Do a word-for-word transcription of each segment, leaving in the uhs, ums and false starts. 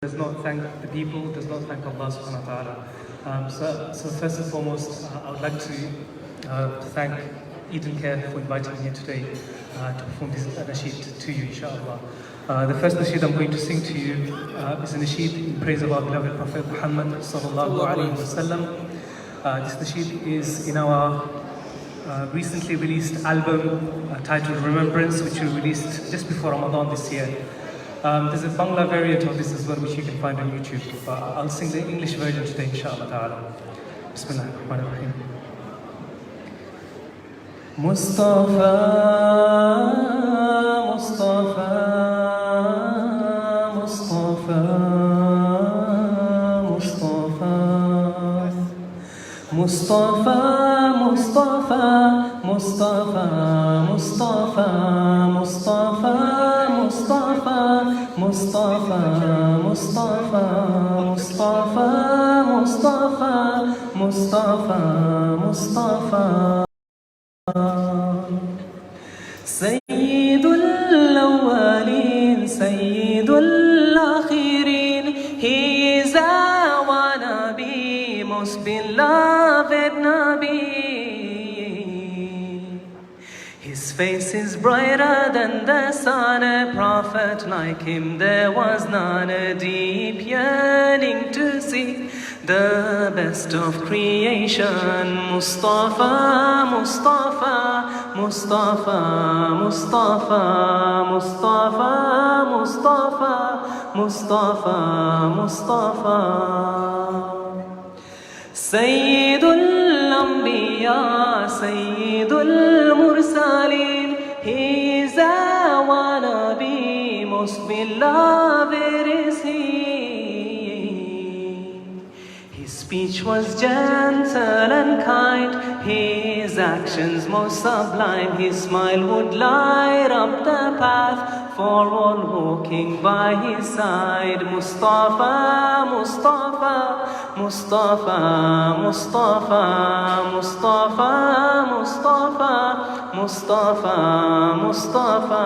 does not thank the people, does not thank Allah subhanahu wa ta'ala. Um, so, so first and foremost, uh, I would like to uh, thank Eden Care for inviting me here today uh, to perform this nasheed to you, inshallah. Uh, the first nasheed I'm going to sing to you uh, is a nasheed in praise of our beloved Prophet Muhammad sallallahu alaihi wasallam. Uh, this nasheed is in our uh, recently released album uh, titled Remembrance, which we released just before Ramadan this year. Um, there's a Bangla variant of this as well, which you can find on YouTube. But I'll sing the English version today, inshallah ta'ala. بسم الله الرحمن الرحيم. Mustafa, Mustafa, Mustafa, Mustafa. Mustafa, Mustafa, Mustafa, Mustafa, Mustafa, Mustafa, Mustafa, Mustafa, Mustafa, Mustafa, Mustafa. سيد الأولين، سيد الآخرين. He is our Nabi, most beloved Nabi. His face is brighter than the sun, a prophet like him there was none, a deep yearning to see the best of creation. Mustafa, Mustafa, Mustafa, Mustafa, Mustafa, Mustafa, Mustafa, Mustafa. سيد الأنبياء، سيد المرسلين. He is our Nabi, most beloved is he. His speech was gentle and kind, his actions most sublime. His smile would light up the path for all walking by his side. Mustafa, Mustafa, Mustafa, Mustafa, Mustafa, Mustafa, Mustafa, Mustafa.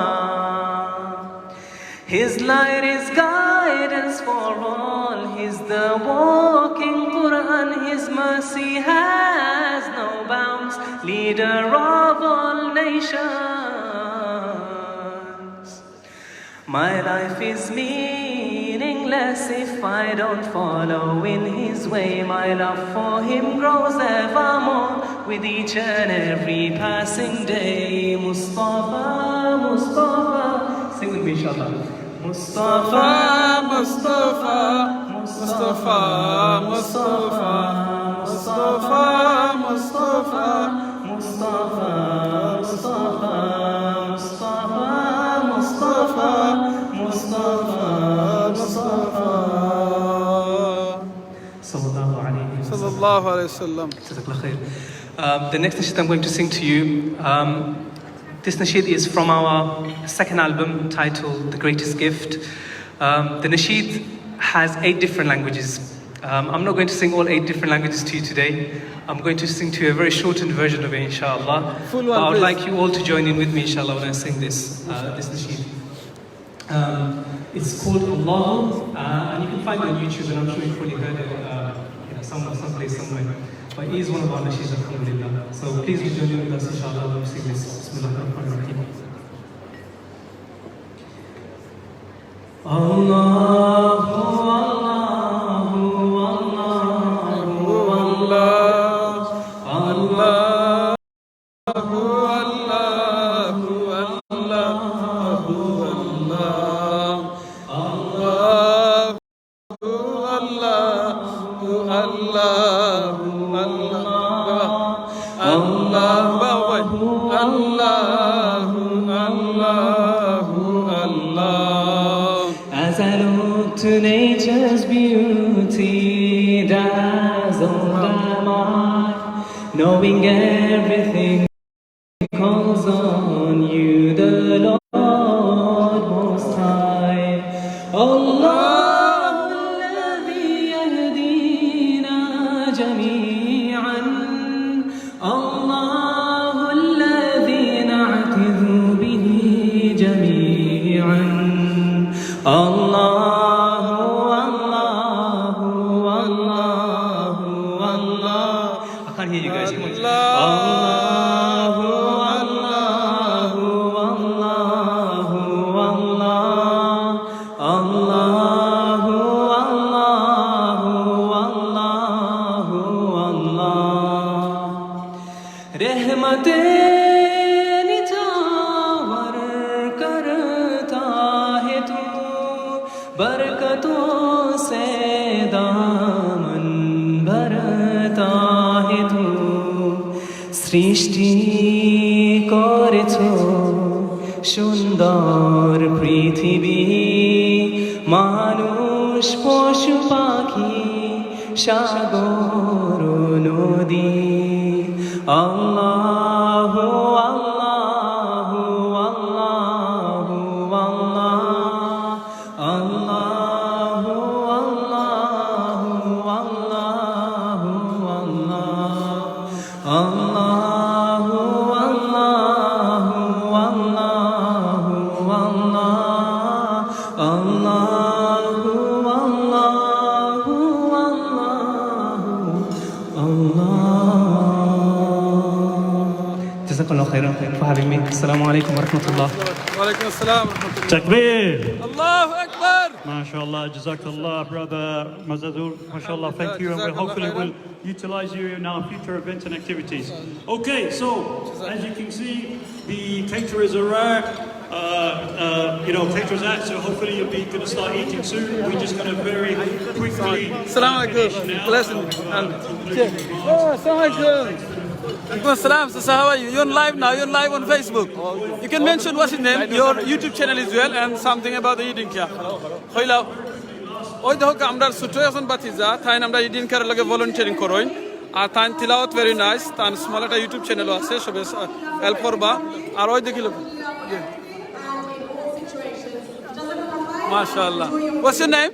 His light is guidance for all. He's the walking Quran. His mercy has no bounds. Leader of all nations. My life is meaningless if I don't follow in his way. My love for him grows evermore with each and every passing day. Mustafa, Mustafa. Sing with me, inshallah. Mustafa, Mustafa, Mustafa, Mustafa, Mustafa, Mustafa, Mustafa, Mustafa, Mustafa, Mustafa, Mustafa. صلى الله عليه وسلم. صلى الله عليه وسلم. جزاك الله خير. Um, the next nasheed I'm going to sing to you, um, this nasheed is from our second album titled The Greatest Gift. Um, the nasheed has eight different languages. Um, I'm not going to sing all eight different languages to you today. I'm going to sing to you a very shortened version of it, inshallah. Full one, please. But I would like you all to join in with me, inshallah, when I sing this, uh, this nasheed. Um, it's called Allahu, uh, and you can find it on YouTube, and I'm sure you've probably heard it uh, you know, somewhere, someplace, somewhere. But it is one of our nasheeds, alhamdulillah. So please do join in with us, inshallah, when we sing this. بسم الله الرحمن الرحيم. الله، الله، الله، الله، الله. As I look to nature's beauty, dazzled am I, knowing everything calls on you, the Lord Most High. الله الذي يهدينا جميعا. الله الذي نعتذ به جميعا. الله، Here you guys can. Allahu, Allahu, Allahu, Allah. Allahu, Allahu, Allahu, Allah. رحمتیں نچھاور کرتا ہے تو، برکتوں سے دامن بھرتا ہے تو। সৃষ্টি করেছো সুন্দর পৃথিবী, মানুষ পশু পাখি সাগর নদী। আল্লাহ, আল্লাহ, আল্লাহ, আল্লাহ। আল্লাহু, আল্লাহু, আল্লাহু, আল্লাহ। আল্লাহু, আল্লাহু, আল্লাহু, আল্লাহ। আল্লাহু, আল্লাহু, আল্লাহু, আল্লাহ। جزاك الله خيرا for having me. السلام عليكم ورحمة الله. ওয়ালাইকুম আসসালাম ওয়া রাহমাতুল্লাহ। تكبير. আল্লাহু আকবার। ما شاء الله، جزاك الله, brother Mazazur. ما شاء الله, thank you, and we hopefully will utilize you in our future events and activities. Okay, so as you can see, the caterers are, uh, uh, you know, caterers out, so hopefully you'll be gonna start eating soon. We're just gonna very quickly. Assalamu alaikum. Blessing. Oh, assalamu alaikum. Alaikum assalam. So, so how are you? You're on live now. You're on live on Facebook. You can mention what's your name, your YouTube channel as well, and something about the Eid in Care. কইলাও। ওই দেখো, আমরার ছোট একজন ভাতিজা, তাইন আমরার Eid in Care-র লগে volunteering করইন। আর তাইন তিলাওয়াত very nice, তান small একটা YouTube channel-ও আছে, সবে help করবা। আর ওই দেখিলাও। মাশাআল্লাহ। What's your name?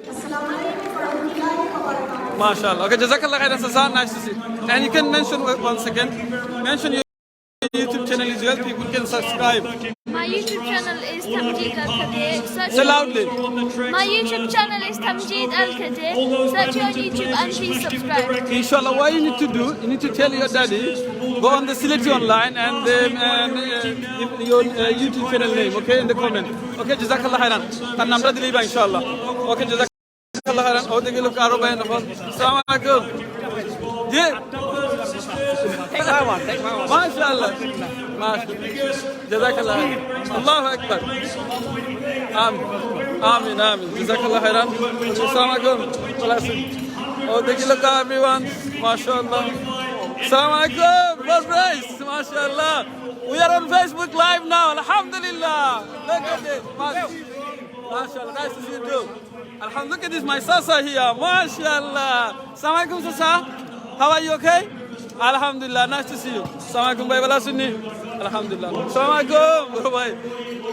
মাশাআল্লাহ। Okay, جزاک اللہ خیرا, Sasa. Nice to see you. And you can mention, wait, one second. Mention your YouTube channel as well. People can subscribe. My YouTube channel is Tamjid Al Kadir. Search Say loudly. My YouTube channel is Tamjid Al Kadir. Search on YouTube and please subscribe. Inshallah, what you need to do, you need to tell your daddy, go on the Sylheti Online and, um, um, uh, your, uh, YouTube channel name, okay, in the comment. Okay, جزاک اللہ خیرا. তার নামটা দিলেই বা, ইনশাআল্লাহ. Okay, جزاک اللہ خیرا. ও দেখিলাও, আরো ভাই নফল. আসসালামু আলাইকুম. জি. মাশাআল্লাহ. মাশাআল্লাহ. جزاک اللہ. আল্লাহু আকবার. আম-, আমিন, আমিন. جزاک اللہ خیرا. আসসালামু আলাইকুম. ভালা আছইন? ও দেখিলাও, everyone. মাশাআল্লাহ. আসসালামু আলাইকুম. First prize. মাশাআল্লাহ. We are on Facebook Live now. আলহামদুলিল্লাহ. Look at this. মাশ-, মাশাআল্লাহ. Nice to see you too. Alhamdulillah, look at this, my Sasa here. মাশাআল্লাহ. আসসালামু আলাইকুম, Sasa. How are you, okay? আলহামদুলিল্লাহ, nice to see you. আসসালামু আলাইকুম ভাই, ভালা আছইন নি? আলহামদুলিল্লাহ. আসসালামু আলাইকুম, বড় ভাই।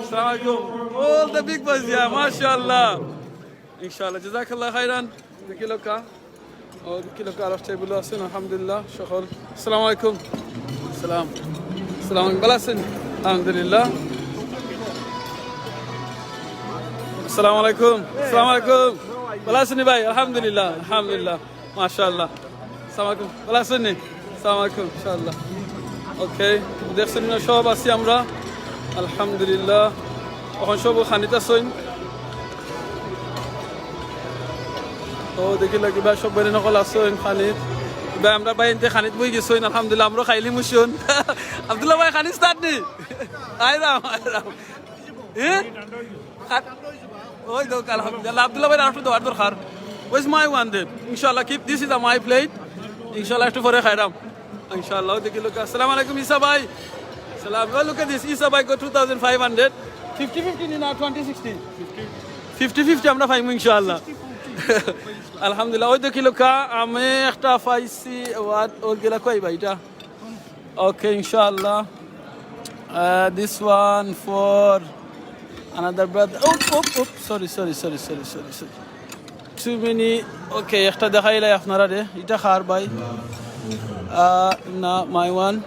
আসসালামু আলাইকুম. All the big boys here, মাশাআল্লাহ. ইনশাআল্লাহ, جزاک اللہ خیرا. দেখিলাও কা. ও, দেখিলাও কা, আরো table-ও আছইন, আলহামদুলিল্লাহ, সকল. আসসালামু আলাইকুম. সালাম. আসসালামু আলাইকুম. ভালা আছইন? আলহামদুলিল্লাহ. আসসালামু আলাইকুম. আসসালামু আলাইকুম. ভালা আছইন নি ভাই? আলহামদুলিল্লাহ, আলহামদুলিল্লাহ. মাশাআল্লাহ. আসসালামু আলাইকুম. ভালা আছইন নি? আসসালামু আলাইকুম. ইনশাআল্লাহ. Okay, দেখছইন নি, সব আছি আমরা. আলহামদুলিল্লাহ. অখন সব খানিত আছইন. ও, দেখিলাও, কিবা সব বেরিন অকল আছইন খানিত. কিবা আমরার ভাইয়াইন্তে খানিত বই গেছইন, আলহামদুলিল্লাহ, আমরাও খাইলিমু অখন. আব্দুল্লাহ ভাই, খানিত start নি? আইরাম, আইরাম. এ? খা-, ওই দেখো, আলহামদুলিল্লাহ, আব্দুল্লাহ ভাইরে আরেকটু দেওয়ার দরকার. Where's my one then? ইনশাআল্লাহ, keep, this is a my plate. ইনশাআল্লাহ, একটু পরে খাইরাম. ইনশাআল্লাহ, ও দেখিলাও কা. আসসালামু আলাইকুম, ইসা ভাই. সালাম. Oh, look at this. Isa bhai got two thousand five hundred. Fifty fifty নি না twenty sixty? Fifty fifty আমরা পাইমু ইনশাআল্লাহ. আলহামদুলিল্লাহ. ওই দেখিলাও কা, আমি একটা পাইছি, what, ওর গেলা কই ভাই এটা? Okay, ইনশাআল্লাহ. Uh, this one for another brother. Oh, oh, oh. Sorry, sorry, sorry, sorry, sorry, sorry. Too many. Okay, একটা দেখাইলাই আপনারারে. এটা কার ভাই? Uh, না, my one.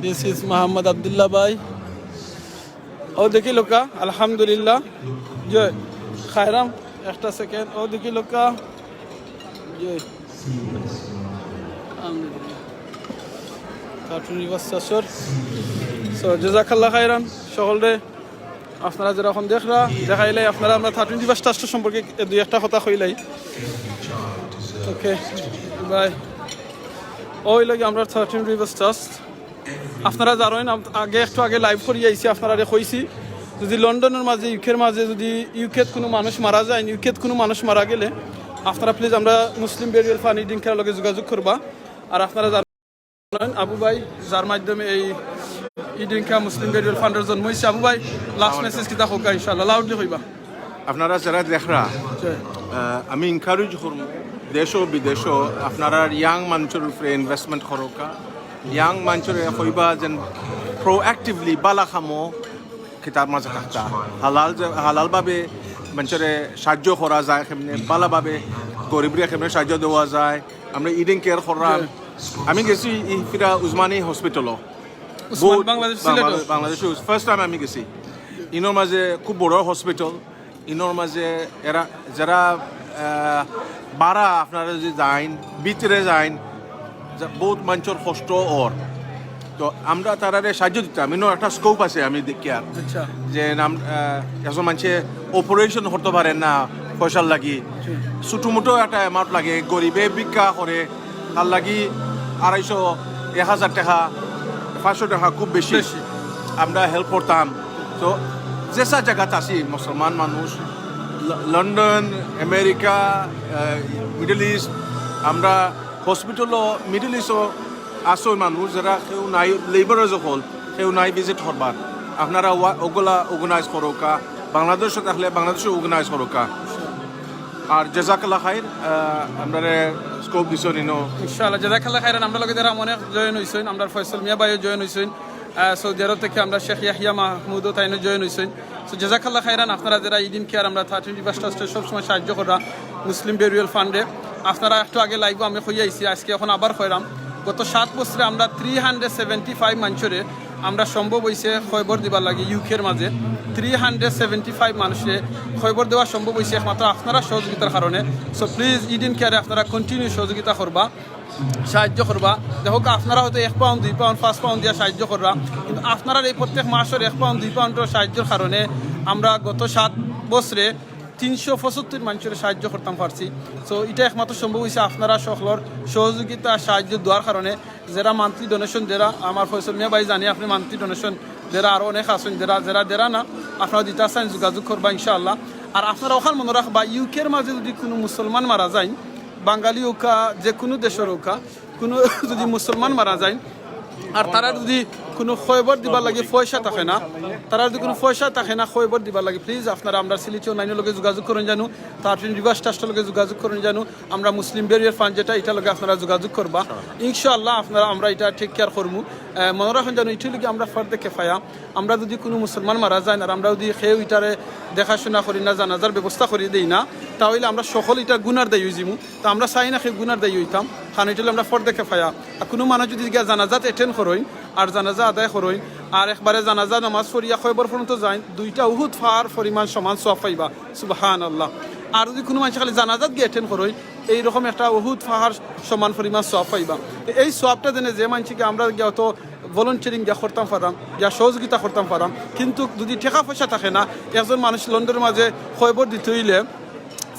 This is Mohammad আব্দুল্লাহ ভাই. ও দেখিলাও কা, আলহামদুলিল্লাহ. জি, খাইরাম, একটা second. ও দেখিলাও কা. জি। আলহামদুলিল্লাহ. থার্টিন রিভার্স ট্রাস্টর। So, জাযাকাল্লাহ খাইরান সকলরে। আপনারা যেরা অখন দেখরা, দেখাইলাই আপনারা আমরা থার্টিন রিভার্স ট্রাস্টর সম্পর্কে দুই একটা কথা কইলাই। ওকে, বাই। ওই লাগি আমরা থার্টিন রিভার্স ট্রাস্ট। আপনারা জানইন, আম-, আগে, একটু আগে লাইভ করি আইছি, আপনারারে কইছি, যদি লন্ডনর মাঝে, ইউকের মাঝে যদি ইউকেত কুনু মানুষ মারা যায়, ইউকেত কুনু মানুষ মারা গেলে আপনারা প্লিজ আমরা মুসলিম বেরিয়াল ফান্ড ইদিনকার লগে যোগাযোগ করবা। আর আপনারা জানইন আবু ভাই, যার মাধ্যমে এই ইদিনকা মুসলিম বেরিয়াল ফান্ডর জন্ম হইছে। আবু ভাই, লাস্ট মেসেজ কিতা কউক্কা, ইনশাআল্লাহ লাউডলি কইবা। আপনারা যেরা দেখরা, আহ, আমি এনকারেজ করমু, দেশো বিদেশো আপনারা ইয়াং মানুষর উপরে ইনভেস্টমেন্ট করউক্কা, ইয়াং মানুষরে কইবা যেন প্রোঅ্যাক্টিভলি বালা কামো কিতার মাঝে থাকতা, হালাল যে, হালালভাবে মানুষরে সাহায্য করা যায়, কেমনে বালাভাবে গরিবরে কেমনে সাহায্য দেওয়া যায়। আমরা ইদিন কেয়ার করলাম। আমি গেছি ই ফিরা উসমানী হসপিটালও। উসমান বহুত বাংলাদেশ, সিলেটও। বাংলাদেশ, বাংলাদেশে ফার্স্ট টাইম আমি গেছি। ইনোর মাঝে খুব বড় হসপিটাল, ইনোর মাঝে এরা যেরা, আহ, বারা আপনারা যদি যাইন, ভিতরে যাইন, যা-, বহুত মানুষর কষ্ট অর। তো আমরা তারারে সাহায্য দিতাম, ইনো একটা স্কোপ আছে আমি দেখিয়ার। আচ্ছা। যে নাম, আহ, একজন মানুষে অপারেশন করতে পারে না পয়সার লাগি, জি। ছোটো মোটো একটা অ্যামাউন্ট লাগে, গরিবে ভিক্ষা করে, তার লাগি আড়াইশো, এক হাজার টাকা, পাঁচশো টাকা খুব বেশি। বেশি। আমরা হেল্প করতাম। তো যেসা জাগাত আছি মুসলমান মানুষ, ল-, লন্ডন, আমেরিকা, আহ, মিডল ইস্ট, আমরা হসপিটালও মিডল ইস্টও আছে মানুষ যেরা কেউ নাই, লেবারও যখন কেউ নাই ভিজিট করবার, আপনারা ওয়া-, ওগুলা অর্গানাইজ করউক্কা, বাংলাদেশো থাকলে বাংলাদেশো অর্গানাইজ করউক্কা। আর জাযাকাল্লাহ খাইর, আহ, আমরারে স্কোপ দিছো নিনো। ইনশাআল্লাহ, জাযাকাল্লাহ খাইরান। আমরা লগে যারা অনেক জয়েন হইছইন, আমরা ফয়সল মিয়া ভাইও জয়েন হইছইন, আহ, সৌদি আরব থেকে আমরা শেখ ইয়াহিয়া মাহমুদও তাইনও জয়েন হইছইন। So, জাযাকাল্লাহ খাইরান। আপনারা যেরা ইদিন কেয়ার আমরা থার্টিন রিভার্স ট্রাস্টে সবসময় সাহায্য করা মুসলিম বেরিয়াল ফান্ডে, আপনারা একটু আগে লাইভও আমি কইয়া আইছি, আজকে এখন আবার কইরাম, গত সাত বছরে আমরা থ্রি হান্ড্রেড সেভেন্টি ফাইভ মানুষরে আমরা সম্ভব হইছে খয়বর দিবার লাগি ইউকের মাঝে, থ্রি হান্ড্রেড সেভেন্টি ফাইভ মানুষরে খয়বর দেওয়া সম্ভব হইছে একমাত্র আপনারা সহযোগিতার কারণে। So, প্লিজ ইদিন কেয়ারে আপনারা কন্টিনিউ সহযোগিতা করবা, সাহায্য করবা। দেখউক্কা, আপনারা হয়তো এক পাউন্ড, দুই পাউন্ড, পাঁচ পাউন্ড দিয়া সাহায্য কররা, কিন্তু আপনারার এই প্রত্যেক মাসর এক পাউন্ড, দুই পাউন্ডর সাহায্যর কারণে আমরা গত সাত বছরে তিনশো পঁচাত্তর মানুষরে সাহায্য করতাম পারছি। So, ইটা একমাত্র সম্ভব হইছে আপনারা সকলর সহযোগিতা, সাহায্য দেওয়ার কারণে। যেরা মান্থলি ডোনেশন দেরা, আমার ফয়সল মিয়া ভাই জানি আপনি মান্থলি ডোনেশন দেরা, আরও অনেক আছইন দেরা, যেরা দেরা না, আপনারা দিতা চাইন, যোগাযোগ করবা ইনশাআল্লাহ। আর আপনারা অখান মনো রাখবা, ইউকের মাঝে যদি কুনু মুসলমান মারা যাইন, বাঙালি অউক্কা, যে কুনু দেশর অউক্কা, কুনু যদি মুসলমান মারা যাইন, আর তারার যদি কুনু খয়বর দিবার লাগি পয়সা থাকে না, তারার যদি কুনু পয়সা থাকে না খয়বর দিবার লাগি, প্লিজ আপনারা আমরার সিলেটি অনলাইনর লগে যোগাযোগ করইন জানু, থার্টিন রিভার্স ট্রাস্টর লগে যোগাযোগ করইন জানু, আমরা মুসলিম বেরিয়াল ফান্ড যেটা, ইটার লগে আপনারা যোগাযোগ করবা। ইনশাআল্লাহ আপনারা, আমরা ইটা টেক কেয়ার করমু। আহ, মনো রাখইন জানু, ইটার লগে আমরা ফর্দে কেফায়া, আমরা যদি কুনু মুসলমান মারা যাইন আর আমরা যদি কেউ ইটারে দেখাশোনা করি না, জানাজার ব্যবস্থা করি দেই না, তা অইলে আমরা সকল ইটা গুনার দায়ী হইযিমু। তা আমরা চাই না কেউ গুনার দায়ী হইতাম, কারণ ইটা অইলো আমরা ফর্দে কেফায়া। আর কুনু মানুষ যদি গিয়া জানাজাত অ্যাটেন্ড করইন আর জানাজা আদায় করইন আর একবারে জানাজা নামাজ পড়িয়া খয়বর পর্যন্ত যাইন, দুইটা উহুদ পাহাড় পরিমাণ সমান সওয়াব পাইবা। সুবহানাল্লাহ। আর যদি কুনু মানুষ খালি জানাজাত গিয়া অ্যাটেন্ড করইন, এইরকম একটা উহুদ পাহাড় সমান পরিমাণ সওয়াব পাইবা। তো এই সওয়াবটা যেন যে মানষে গিয়া আমরা গিয়া অত ভলান্টিয়ারিং গিয়া করতাম পারাম, গিয়া সহযোগিতা করতাম পারাম, কিন্তু যদি টেকা পয়সা থাকে না, একজন মানুষ লন্ডনর মাঝে খয়বর দিতে অইলে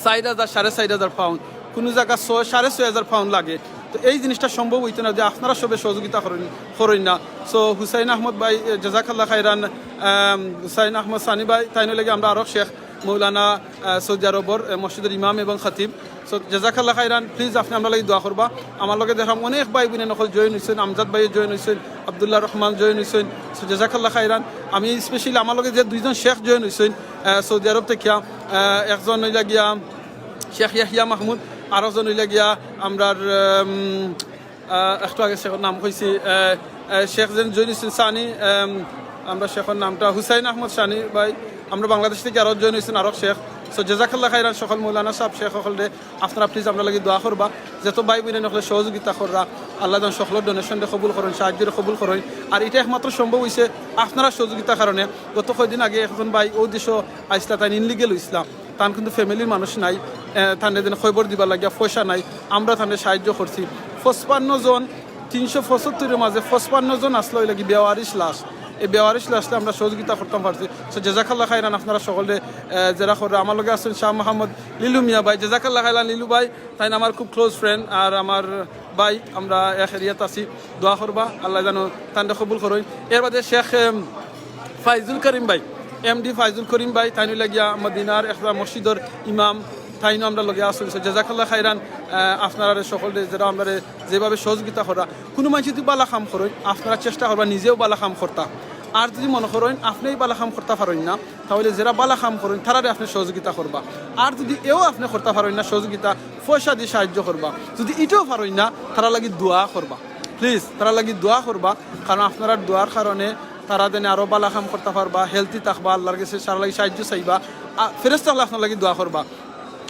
চাইর হাজার, সাড়ে চাইর হাজার পাউন্ড, কুনু জাগা ছয়, সাড়ে ছয় হাজার পাউন্ড লাগে। তো এই জিনিসটা সম্ভব হইতো না যদি আপনারা সবে সহযোগিতা করইন, করইন না। So, হুসাইন আহমদ ভাই, এ, জাযাকাল্লাহ খাইরান, আম, হুসাইন আহমদ সানি ভাই, তাইনর লাগি আমরা আরক শেখ মৌলানা, আহ, সৌদি আরবর, আহ, মসজিদর ইমাম এবং খতিব। So, জাযাকাল্লাহ খাইরান, প্লিজ আপনি আমরার লাগি দোয়া করবা। আমার লগে দেখলাম অনেক ভাই বইন অকল জয়েন হইছইন, আমজাদ ভাইও জয়েন হইছইন, আব্দুল্লাহ রহমান জয়েন হইছইন। So, জাযাকাল্লাহ খাইরান। আমি স্পেশালি আমার লগে যে দুইজন শেখ জয়েন হইছইন, আহ, সৌদি আরব থাকিয়া, আহ, একজন অইলা গিয়া শেখ ইয়াহিয়া মাহমুদ, আরকজন অইলা গিয়া আমরার, আম, আহ, একটু আগে শেখর নাম কইছি, আহ, আহ, শেখ যেন জয়েন হইছইন সানি, আম, আমরা শেখর নামটা হুসাইন আহমদ সানি ভাই, আমরা বাংলাদেশ থাকি আরো জয়েন হইছইন আরক শেখ। So, জাযাকাল্লাহ খাইরান সকল মৌলানা সাব, শেখ অকলরে, আপনারা প্লিজ আমরার লাগি দোয়া করবা। যত ভাই বইন অকলে সহযোগিতা কররা, আল্লাহ যেন সকলর ডোনেশনরে কবুল করইন, সাহায্যরে কবুল করইন। আর ইটা একমাত্র সম্ভব হইছে আপনারার সহযোগিতার কারণে। গত কয়দিন আগে একজন ভাই অউ দেশো আইছলা, তাইন ইনলিগেল হইছলা, তান কিন্তু ফ্যামিলির মানুষ নাই, আহ, তানরে যেন খবর দিবার লাগিয়া পয়সা নাই, আমরা তানরে সাহায্য করছি। পঁচপান্ন জন তিনশো পঁচাত্তরের মাঝে পঁচপান্ন জন আসলো ওই লাগি বেওয়ারিশ লাশ। এই বেওয়ারিশ লাশটা আমরা সহযোগিতা করতাম পারছি। So জাজাকাল্লাহ খাইরান আপনারা সকলে, আহ, যারা কররা। আমার লগে আছেন শাহ মোহাম্মদ লিলু মিয়া ভাই, জাজাকাল্লাহ খাইরান লিলু ভাই। তাইন আমার খুব ক্লোজ ফ্রেন্ড আর আমার ভাই, আমরা এক এরিয়াত আছি। দোয়া করবা, আল্লাহ যেন তানরে কবুল করইন। এর বাদে শেখ, এম, ফাইজুল করিম ভাই, এমডি ফাইজুল করিম ভাই, তাইন লাগিয়া মদিনার একটা মসজিদর ইমাম, তাইনও আমরা লগে আছেন। So জাজাকাল্লাহ খাইরান, আহ, আপনারা সকলে যারা আমরা যেভাবে সহযোগিতা করা, কোনো মানুষ যদি বালা কাম করেন, আপনারা চেষ্টা করবা নিজেও বালা কাম করতা। আর যদি মনে করেন আপনিই বালা কাম করতা পারেন না, তাহলে যারা বালা কাম করেন তারারে আপনি সহযোগিতা করবা। আর যদি এও আপনি করতা পারেন না সহযোগিতা, পয়সা দিয়ে সাহায্য করবা। যদি এটাও পারেন না, তারা লাগি দোয়া করবা, প্লিজ, তারা লাগি দোয়া করবা। কারণ আপনারা দোয়ার কারণে তারা যেন আরও বালা কাম করতা পারবা, হেলদি থাকবা, আল্লাহর কাছে সারা লাগি সাহায্য চাইবা। আ, ফেরেস্তা আল্লাহ আপনার লাগি দোয়া করবা।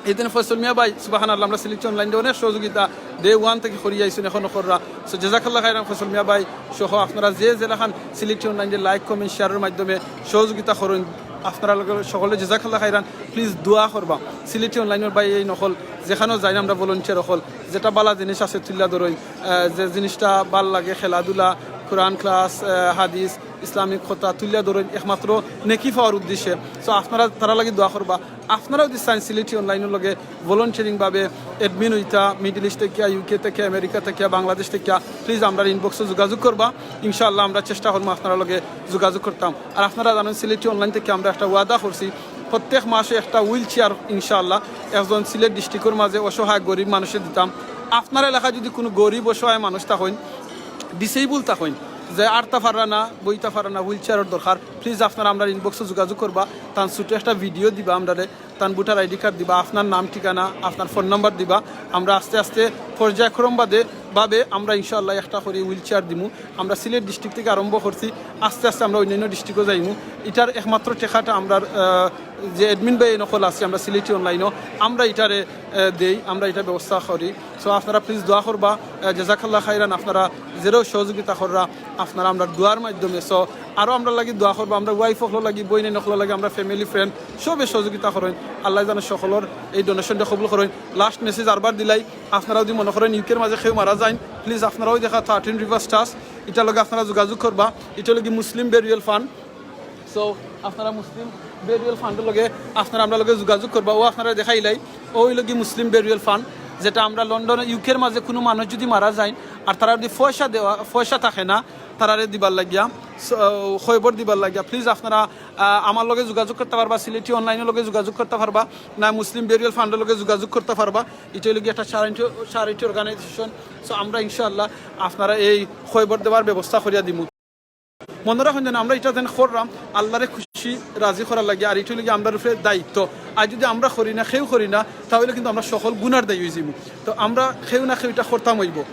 এই দিন ফয়সল মিয়া ভাই, সুবাহান আল্লাহ, আমরা সিলেটি অনলাইনে অনেক সহযোগিতা ডে ওয়ান থেকে করি আইসুন, এখনো কররা। So জাজাকাল্লাহ খাইরান ফয়সল মিয়া ভাই সহ আপনারা যে যেলাখান সিলেটি অনলাইনে লাইক, কমেন্ট, শেয়ারের মাধ্যমে সহযোগিতা করুন, আপনারা লগে সকলে জাজাকাল্লাহ খাইরান। প্লিজ দোয়া করবা। সিলেটি অনলাইনের ভাই এই নকল যেখানেও যাই না আমরা ভলেন্টিয়ার অকল, যেটা বালা জিনিস আছে তুলিয়া ধরইন, আহ, যে জিনিসটা বালা লাগে, খেলাধুলা, কোরআন ক্লাস, আহ, হাদিস, ইসলামিক কথা তুলিয়া ধরইন একমাত্র নেকি পাওয়ার উদ্দেশ্যে। So আপনারা তারা লাগি দোয়া করবা। আপনারাও যদি চাইন সিলেটি অনলাইনের লগে ভলেন্টিয়ারিং ভাবে অ্যাডমিন হইতা, মিডল ইস্ট থেকে, ইউকে থেকে, আমেরিকা থেকে, বাংলাদেশ থেকে, প্লিজ আমরা ইনবক্সে যোগাযোগ করবা। ইনশাআল্লাহ আমরা চেষ্টা করবো আপনারা লগে যোগাযোগ করতাম। আর আপনারা জানেন সিলেটি অনলাইন থেকে আমরা একটা ওয়াদা করছি, প্রত্যেক মাসে একটা হুইল চেয়ার ইনশাআল্লাহ একজন সিলেট ডিস্ট্রিক্টর মাঝে অসহায় গরিব মানুষে দিতাম। আপনার এলাকায় যদি কোনো গরিব অসহায় মানুষ থাকইন, ডিসেবল থাকইন, যে আটতা পারা না, বইতা পারা না, হুইল চেয়ারের দরকার, প্লিজ আপনারা আমরা ইনবক্সে যোগাযোগ করবা। তান ছোটো একটা ভিডিও দিবা আমরারে, তান ভোটার আইডি কার্ড দিবা, আপনার নাম ঠিকানা, আপনার ফোন নাম্বার দিবা। আমরা আস্তে আস্তে পর্যায়ক্রম বাদে ভাবে আমরা ইনশাআল্লাহ একটা করে হুইল চেয়ার দিমু। আমরা সিলেট ডিস্ট্রিক্ট থেকে আরম্ভ করছি, আস্তে আস্তে আমরা অন্যান্য ডিস্ট্রিক্টও যাইমু। এটার একমাত্র টেকাটা আমরা, আহ, যে অ্যাডমিন ভাই নকল আছে আমরা সিলেটি অনলাইনও, আমরা এটারে, আহ, দেই, আমরা এটা ব্যবস্থা করি। So আপনারা প্লিজ দোয়া করবা, আহ, জাজাকাল্লাহ খাইরান। আপনারা যেরাও সহযোগিতা কররা আপনারা আমরা দোয়ার মাধ্যমে। So আরও আমরা লাগি দোয়া করবা, আমরা ওয়াইফ অকল লাগি, বইন অকল লাগি, আমরা ফ্যামিলি ফ্রেন্ড সবে সহযোগিতা করইন। আল্লাহ যেন সকলের এই ডোনেশনটা কবুল করইন। লাস্ট মেসেজ আরবার দিলাই, আপনারা যদি মনে করেন ইউকের মাঝে কেউ মারা যাইন, প্লিজ আপনারাও দেখা থার্টিন রিভার্স ট্রাস্ট, এটার লগে আপনারা যোগাযোগ করবা। এটা লগে মুসলিম বেরিয়াল ফান্ড। So আপনারা মুসলিম বেরিয়াল ফান্ডের লগে আপনারা আমরা লগে যোগাযোগ করবা। ও আপনারা দেখাইলাই, ওই লগে মুসলিম বেরিয়াল ফান্ড, যেটা আমরা লন্ডন, ইউকের মাঝে কোনো মানুষ যদি মারা যাইন আর তারা যদি পয়সা দেওয়া, পয়সা থাকে না তারারে দিবার লাগিয়া, so, খয়বর দিবার লাগিয়া, প্লিজ আপনারা, আহ, আমার লগে যোগাযোগ করতে পারবা, সিলেটি অনলাইনের লগে যোগাযোগ করতে পারবা, না মুসলিম বেরিয়াল ফান্ডের লগে যোগাযোগ করতে পারবা। এটা লগে একটা চ্যারিটি, চ্যারিটি অর্গানাইজেশন। So আমরা ইনশাআল্লাহ আপনারা এই খয়বর দেওয়ার ব্যবস্থা করিয়া দিমু। মনে রাখুন যেন আমরা এটা যেন করলাম আল্লাহরে খুশি রাজি করার লাগি, আর এটা লগে আমরার উপরে দায়িত্ব। আর যদি আমরা করি না, কেউ করি না, তাহলে কিন্তু আমরা সকল গুনার দায়ী হয়ে যাইমু। তো আমরা কেউ না কেউ এটা করতাম হইব।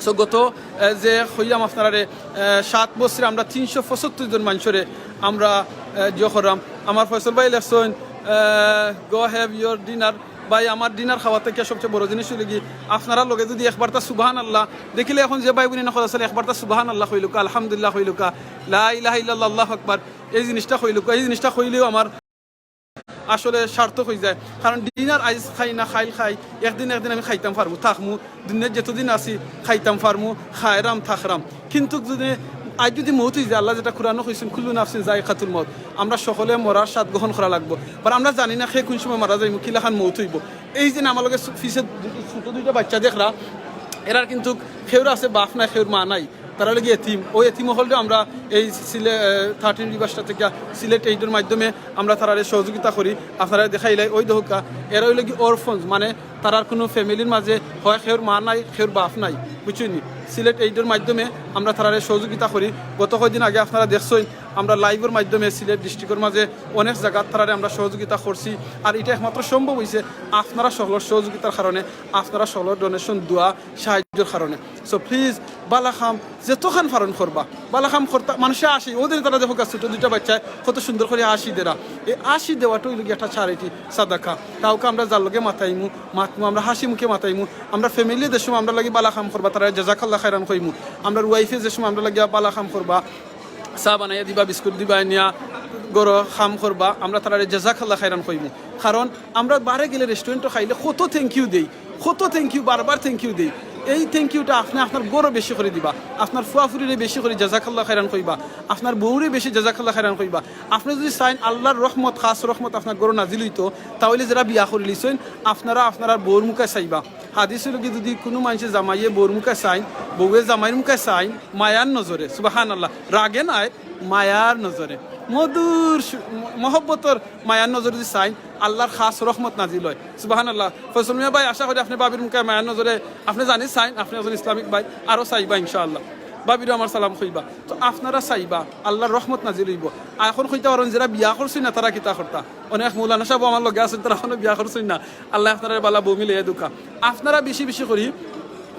So গত, আহ, যে কইলাম আপনারারে, আহ, সাত বছরে আমরা তিনশো পঁচাত্তর জন মানুষরে আমরা, আহ, জিও করলাম। আমার ফয়সল ভাই লেখছেন, আহ, "Go have your dinner।" ভাই, আমার ডিনার খাওয়া থেকে সবচেয়ে বড় জিনিস হইল কি, আপনারা লগে যদি একবার তা সুবাহান আল্লাহ দেখিলে, এখন যে ভাই বোন নকল আসলে একবার তা সুবাহান আল্লাহ কইলুকা, আলহামদুলিল্লাহ কইলুকা, লা ইলাহা ইল্লাল্লাহ, আল্লাহু আকবার, এই জিনিসটা কইলুকা, এই জিনিসটা কইলেও আমার আসলে সার্থক হয়ে যায়। কারণ ডিনার আইজ খাই না, খাইল খাই, একদিন একদিন আমি খাইতাম পারমু, থাকমু, দুনিয়ার যতদিন আছি খাইতাম পারমু, খায়রাম থাকরাম। কিন্তু যদি আজ যদি মৌত হয়ে যায়, আল্লাহ যেটা কোরআনও কইছেন, "কুল্লু নাফসিন যায়িকাতুল মউত", আমরা সকলে মরার স্বাদ গ্রহণ করা লাগবো। আর আমরা জানি না সে কোন সময় মারা যাইব, কিলাখান মৌত হইব। এই যে আমার লগে সু-, পিছে দু-, ছোট দুইটা বাচ্চা দেখরা, এরার কিন্তু কেউর আছে বাপ নাই, কেউর মা নাই, তারা লাগি এতিম। ওই এতিম হকলরে আমরা এই সিলে-, আহ, থার্টিন রিভার্সটা থেকে সিলেট এইডের মাধ্যমে আমরা তারারে সহযোগিতা করি। আপনারা দেখাইলাই ওই দহকা, এরা হইল কি অরফনস, মানে তারার কোনো ফ্যামিলির মাঝে হয় কেউর মা নাই, কেউর বাপ নাই, বুঝছইন নি? সিলেট এইডের মাধ্যমে আমরা তারারে সহযোগিতা করি। গত কয়দিন আগে আপনারা দেখছইন, আমরা লাইভের মাধ্যমে সিলেট ডিস্ট্রিক্টর মাঝে অনেক জায়গাত তারারে আমরা সহযোগিতা করছি। আর এটা একমাত্র সম্ভব হইছে আপনারা সকলের সহযোগিতার কারণে, আপনারা সকলের ডোনেশন, দোয়া, সাহায্যের কারণে। So প্লিজ, বালা কাম যেতখান পারইন করবা, বালা কাম করতা। মানুষে আসি, ওদের তারা দেখো গা, ছোট দুইটা বাচ্চায় কত সুন্দর করে আসি দেরা। এই আসি দেওয়াটা হইল গিয়া একটা চ্যারিটি, সাদাকা। কাউকে আমরা যার লগে মাতাইমু, মাতমু, আমরা হাসি মুখে মাতাইমু। আমরা ফ্যামিলি যে সময় আমরা লাগি বালা কাম করবা, তারা জাজাকাল্লাহ খাইরান কইমু। আমরা ওয়াইফে যে সময় আমরা লাগি বালা কাম করবা, চা বানাইয়া দিবা, বিস্কুট দিবা, নিয়া গরো কাম করবা, আমরা তারারে জাজাকাল্লাহ খাইরান কইমু। কারণ আমরা বারে গেলে রেস্টুরেন্টও খাইলে কত থ্যাংক ইউ দেই, কত থ্যাংক ইউ, বারবার থ্যাংক ইউ দেই। এই থ্যাংক ইউটা আপনে আপনার ঘরো বেশি করি দিবা, আপনার ফুয়াফুরিরে বেশি করি জাজাকাল্লাহ খাইরান কইবা, আপনার বউরে বেশি জাজাকাল্লাহ খাইরান কইবা। আপনে যুদি চাইন আল্লার রহমত, খাস রহমত আপনার ঘরো নাজিল অইতো, তা অইলে যেরা বিয়া করিলিছইন, আপনারা আপনারার বউর মুখায় চাইবা। হাদিস অইলো গি, যুদি কুনু মানষে জামাইয়ে বউর মুখায় চাইন, বউয়ে জামাইর মুখায় চাইন, মায়ার নজরে, সুবহানাল্লাহ, রাগে নায়, মায়ার নজরে, মধুর সু-, ম-, মহব্বতর মায়ার নজরে যুদি চাইন, আল্লার খাস রহমত নাজিল অয়। সুবহানাল্লাহ। ফয়সল মিয়া ভাই, আশা করি আপনে ভাবির মুখায় মায়ার নজরে, আপনে জানি চাইন, আপনে একজন ইসলামিক ভাই, আরো চাইবা ইনশাআল্লাহ। ভাবিরেও আমার সালাম কইবা। তো আপনারা চাইবা, আল্লার রহমত নাজিল অইবো। আর এখন কইতা পারইন, যেরা বিয়া করছইন না, তারা কিতা করতা? অনেক মৌলানা সাহেব আমার লগে আছইন, তারা এখনো বিয়া করছইন না। আল্লায় আপনারারে বালা বউ মিলাইয়া দেউক্কা। আপনারা বেশি বেশি করি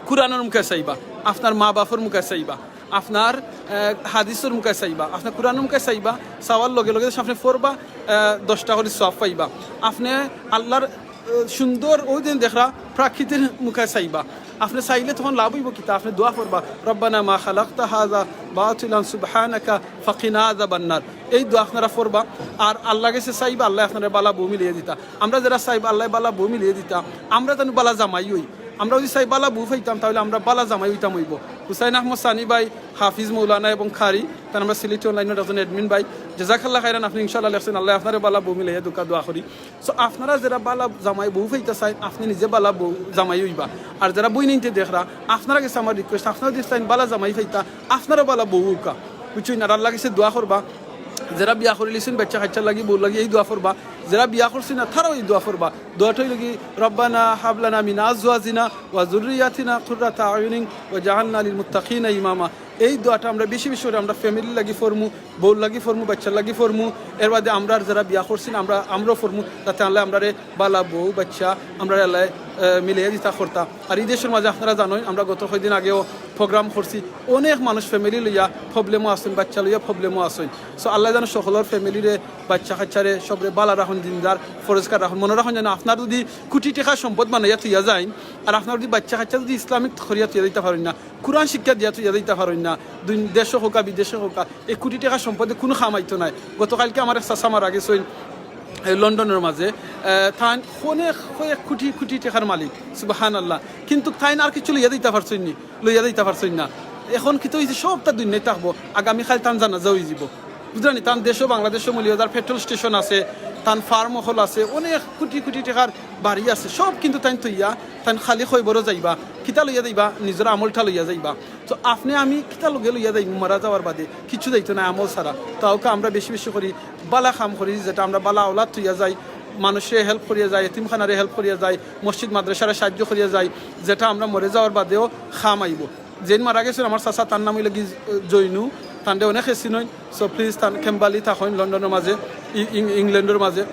কুরআনর মুখায় চাইবা, আপনার মা বাপর মুখায় চাইবা, আপনার, আহ, হাদিসর মুখায় চাইবা, আপনার কুরআনর মুখায় চাইবা, চাওয়ার লগে লগে আপনে পড়বা, আহ, দশটা করি সওয়াব পাইবা। আপনে আল্লার, আহ, সুন্দর অউ দিন দেখরা প্রাকৃতির মুখায় চাইবা। আপনে চাইলে তখন লাভ অইবো কিতা? আপনে দোয়া পড়বা, "রব্বানা মা খালাকতা হাযা বাতিলান সুবহানাকা ফাকিনা আযাবান নার।" এই দোয়া আপনারা পড়বা, আর আল্লার গেছে চাইবা, আল্লায় আপনারারে বালা বউ মিলাইয়া দিতা। আমরা যেরা চাইবা আল্লায় বালা বউ মিলাইয়া দিতা, আমরা যেন বালা জামাই অই। আমরা যুদি চাই বালা বউ পাইতাম, তা অইলে আমরা বালা জামাই অইতাম অইবো। হুসাইন আহমদ সানি ভাই, হাফিজ, মৌলানা এবং কারি, তান আমরা সিলেটি অনলাইনর একজন অ্যাডমিন ভাই, জাজাকাল্লাহ খাইরান, আপনে ইনশাআল্লাহ লেখছইন, আল্লায় আপনারে বালা বউ মিলাইয়া দেউক্কা, দোয়া করি। So আপনারা যেরা বালা জামাই বউ পাইতা চাইন, আপনে নিজে বালা বউ জামাই অইবা। আর যেরা বইনাইন্তে দেখরা, আপনারার গেছে আমার রিকোয়েস্ট, আপনারা যুদি চাইন বালা জামাই পাইতা, আপনারাও বালা বউ অউক্কা, বুঝছইন? আর আল্লার গেছে দোয়া করবা, যেরা বিয়া করিলিছইন বাচ্চা কাচ্চার লাগি, বউর লাগি, এই দোয়া পড়বা। যেরা বিয়া করছইন না, তারাও এই দোয়া পড়বা। দোয়াটা অইলো গি, "রব্বানা হাবলানা মিন আজওয়াজিনা ওয়া যুররিয়াতিনা কুররাতা আয়ুনিন ওয়াজআলনা লিল মুত্তাকিনা ইমামা।" এই দোয়াটা আমরা বেশি বেশি করি আমরা ফ্যামিলির লাগি পড়মু, বউর লাগি পড়মু, বাচ্চার লাগি পড়মু। এর বাদে আমরার যেরা বিয়া করছইন, আমরা, আমরাও পড়মু, যাতে আল্লায় আমরারে বালা বউ, বাচ্চা, আমরারে আল্লায়, আহ, মিলাইয়া দিতা করতা। আর ই দেশর মাঝে আপনারা জানইন, আমরা গত কয়দিন আগেও প্রোগ্রাম করছি, অনেক মানুষ ফ্যামিলি লইয়া প্রবলেমও আছইন, বাচ্চা লইয়া প্রবলেমও আছইন। So আল্লায় যেন সকলর ফ্যামিলিরে, বাচ্চা কাচ্চারে, সবরে বালা রাখইন, দিনদার, ফরেজকার রাখইন। মনো রাখইন যেন আপনার যুদি কুটি টেকার সম্পদ বানাইয়া থইয়া যাইন, আর আপনার যুদি বাচ্চা কাচ্চা যুদি ইসলামিক করিয়া থইয়া যাইতা পারইন না, কুরআন শিক্ষা দিয়া থইয়া যাইতা পারইন না, দুন-, দেশো অউক্কা, বিদেশো অউক্কা, এই কুটি টেকার সম্পদে কুনু কাম আইতো নায়। গতকালকে আমার এক চাচা মারা গেছইন, এই লন্ডনর মাঝে, আহ, তাইন অনেক কয়েক কুটি কুটি টেকার মালিক, সুবহানাল্লাহ। কিন্তুক তাইন আর কিচ্ছু লইয়া যাইতা পারছইন নি, লইয়া যাইতা পারছইন না। এখন কিতা অইছে, সবতা দুনিয়াত থাকবো, আগামীকাইল তান জানাজা অইযিবো, বুঝরা নি? তান দেশো, বাংলাদেশো মৌলভীবাজার পেট্রোল স্টেশন আছে, তান ফার্ম অকল আছে, অনেক কুটি কুটি টেকার বাড়ি আছে, সব কিন্তু তাইন থইয়া, তাইন খালি কয়বরো যাইবা। কিতা লইয়া যাইবা? নিজর আমলটা লইয়া যাইবা। তো আপনে আমি কিতা লগে লইয়া যাইমু মারা যাওয়ার বাদে? কিচ্ছু যাইতো নায় আমল ছাড়া। তো অউক্কা আমরা বেশি বেশি করি বালা কাম করি, যেটা আমরা বালা আওলাদ থইয়া যাই, মানুষরে হেল্প করিয়া যাই, এতিমখানারে হেল্প করিয়া যাই, মসজিদ মাদ্রাসারে সাহায্য করিয়া যাই, যেটা আমরা মরে যাওয়ার বাদেও কাম আইবো। যেইন মারা গেছইন আমার চাচা, তান নাম অইলো গি জৈনু, তানরে অনেকে চিনইন। So please, তান কেম্বালি থাকইন লন্ডনর মাঝে, ই-, ইং-, ইংল্যান্ডর মাঝে,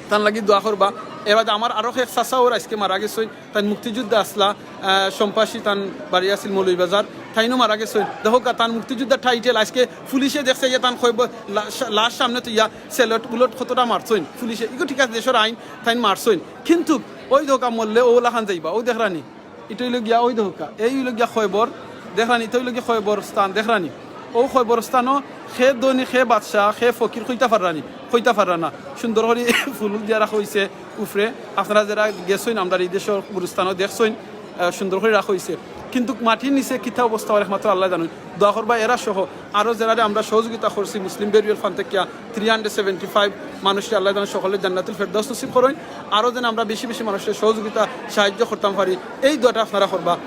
তান লাগি দোয়া করবা। এর বাদে আমার আরো এক চাচা অর আইজকে মারা গেছইন, তাইন মুক্তিযোদ্ধা আছলা, আহ, সম্পাসী, তান বাড়ি আছিল মৌলভীবাজার, তাইনও মারা গেছইন। দেখউক্কা, তান মুক্তিযোদ্ধা টাইটেল আইজকে পুলিশে দেখছে যে তান কয়বর লা-, লাশ সামনে থইয়া সেলট বুলট কতটা মারছইন পুলিশে। ইগু ঠিক আছে, দেশর আইন, তাইন মারছইন, কিন্তুক অউ দেখউক্কা মরলে অউ লাখান যাইবা, অউ দেখরা নি। ইটা অইলো গিয়া, অউ দেখউক্কা, এই অইলো গিয়া কয়বর, দেখরা নি, ইটা অইলো গিয়া কয়বরস্থান, দেখরা নি। অউ কয়বরস্থানো কে ধনী, কে বাদশা, কে ফকির কইতা পাররা নি, কইতা পাররা না। সুন্দর করি ফুল দিয়া রাখা অইছে উপরে। আপনারা যেরা গেছইন, আমরার ই দেশর গুরুস্থানো দেখছইন, আহ, সুন্দর করি রাখা অইছে। কিন্তুক মাটির নিচে কিতা অবস্থা অর একমাত্র আল্লায় জানইন। দোয়া করবা এরা সহ আরো যেরারে আমরা সহযোগিতা করছি মুসলিম বেরিয়াল ফান থাকিয়া, থ্রি হান্ড্রেড সেভেন্টি ফাইভ মানুষরে আল্লায় যেন সকলরে জান্নাতুল ফেরদাউস নসিব করইন। আরো যেন আমরা বেশি বেশি মানুষরে সহযোগিতা, সাহায্য করতাম পারি, এই দোয়াটা আপনারা করবা।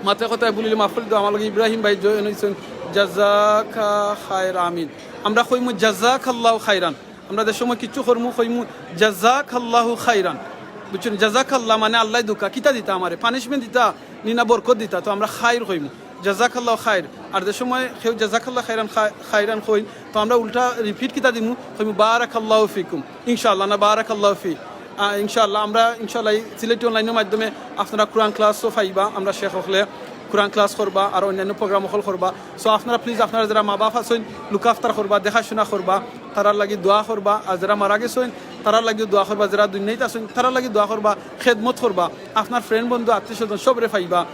মাতে কথায় ভুল অইলে মাফ করি দিবা। আমার লগে ইব্রাহিম ভাই জয়েন অইছইন, জাজাকা খায়র, আমিন। আমরা কইমু জাজাকাল্লাহু খায়রান। আমরা যে সময় কিচ্ছু করমু, কইমু জাজাকাল্লাহু খায়রান। বুঝছইন? জাজাকাল্লাহ মানে আল্লায় দেউক্কা, কিতা দিতা আমারে? পানিশমেন্ট দিতা নি না বরকত দিতা? তো আমরা খায়র কইমু, জাজাকাল্লাহু খায়র। আর যে সময় কেউ জাজাকাল্লাহ খায়রান, খা-, খায়রান কইন, তো আমরা উল্টা রিপিট কিতা দিমু? কইমু বারাকাল্লাহু ফিকুম, ইনশাআল্লাহ, না বারাকাল্লাহু ফি। আহ, ইনশাআল্লাহ, আমরা ইনশাআল্লাহ এই সিলেটি অনলাইনর মাধ্যমে আপনারা কোরআন ক্লাসও পাইবা, আমরা শেখ অকলে কোরআন ক্লাস করবা আর অন্যান্য প্রোগ্রাম অকল করবা। So আপনারা প্লিজ, আপনারা যেরা মা বাপ আছইন, লুক আফতার করবা, দেখাশোনা করবা, তারার লাগি দোয়া করবা। আর যেরা মারা গেছইন, তারার লাগিও দোয়া করবা। যেরা দুনিয়াত আছইন, তারার লাগি দোয়া করবা, খেদমত করবা। আপনার ফ্রেন্ড, বন্ধু, আত্মীয় স্বজন সবরে পাইবা,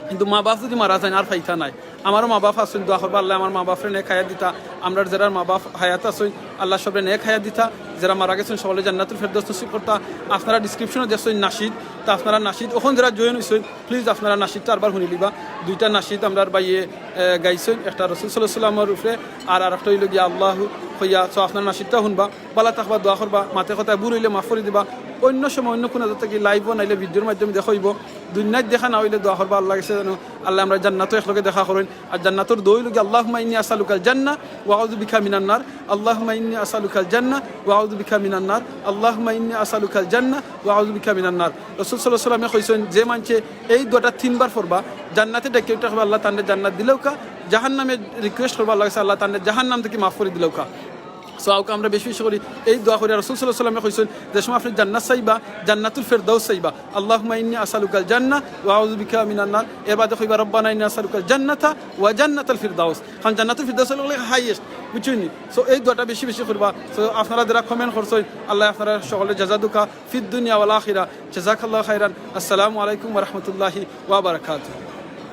কিন্তু মা বাপ যুদি মারা যাইন, আর পাইতা নায়। আমারও মা বাপ আছইন, দোয়া করবা আল্লায় আমার মা বাপরে নেক হায়াত দিতা। আমরার যেরার মা বাপ হায়াত আছইন, আল্লায় সবরে নেক হায়াত দিতা। যেরা মারা গেছইন, সবরে জান্নাতুল ফেরদৌস নসিব করতা। আপনারা ডেসক্রিপশনো দেখছইন নাশিদ, তা আপনারা নাশিদ অখন যেরা জয়েন অইছইন, প্লিজ আপনারা নাশিদটা আরবার হুনিলিবা। দুইটা নাশিদ আমরার ভাইয়ে, এ, গাইছইন, একটা রসুল সাল্লাল্লাহু আলাইহি ওয়াসাল্লামর উপরে, আর আরেকটা অইলো গিয়া আল্লাহু কইয়া। So আপনারা নাশিদটা হুনবা, বালা থাকবা, দোয়া করবা, মাতে কথায় ভুল অইলে মাফ করি দিবা। অইন্য সময় অইন্য কুনু জাগা থাকি লাইভও নাইলে ভিডিওর মাধ্যমে দেখা অইবো। দুনিয়াত দেখা না অইলে দোয়া করবা আল্লার গেছে যেন আল্লায় আমরারে জান্নাতো একলগে দেখা করইন। আর জান্নাতর দোয়া অইলো গিয়া, আল্লাহুম্মা ইন্নী আসআলুকাল জান্নাহ ওয়া আউযু বিকা মিনান নার, আল্লাহুম্মা ইন্নী আসআলুকাল জান্নাহ ওয়া আউযু বিকা মিনান নার, আল্লাহুম্মা ইন্নী আসআলুকাল জান্নাহ ওয়া আউযু বিকা মিনান নার। রসুল সাল্লাল্লাহু আলাইহি ওয়াসাল্লামে কইছইন, যে মানষে এই দোয়াটা তিনবার পড়বা, জান্নাতে ডাকিয়া উঠা করবা, আল্লায় তানরে জান্নাত দিলাউক্কা, জাহান্নামে রিকোয়েস্ট করবা আল্লার গেছে, আল্লায় তানরে জাহান্নাম থাকি মাফ করি দিলাউক্কা। So আউক্কা আমরা বেশি বেশি করি এই দোয়া করি। রসুল সাল্লাল্লাহু আলাইহি ওয়াসাল্লামে কইছইন, যে সময় আপনে জান্নাত চাইবা, জান্নাতুল ফেরদৌস চাইবা, আল্লাহুম্মা ইন্নী আসআলুকাল জান্নাহ ওয়া আউযু বিকা মিনান নার। এর বাদে কইবা, রব্বানা ইন্না আসআলুকাল জান্নাতা ওয়া জান্নাতাল ফিরদাউস। কারণ জান্নাতুল ফিরদাউস অইলো হাইয়েস্ট, বুঝছইন নি? So এই দোয়াটা বেশি বেশি করবা। So আপনারা যেরা কমেন্ট করছইন, আল্লায় আপনারা সকলরে জাযা দেউক্কা ফিদ দুনিয়া ওয়াল আখিরা। জাযাকাল্লাহু খাইরান। আসসালামু আলাইকুম ওয়া রাহমাতুল্লাহি ওয়া বারাকাতুহু।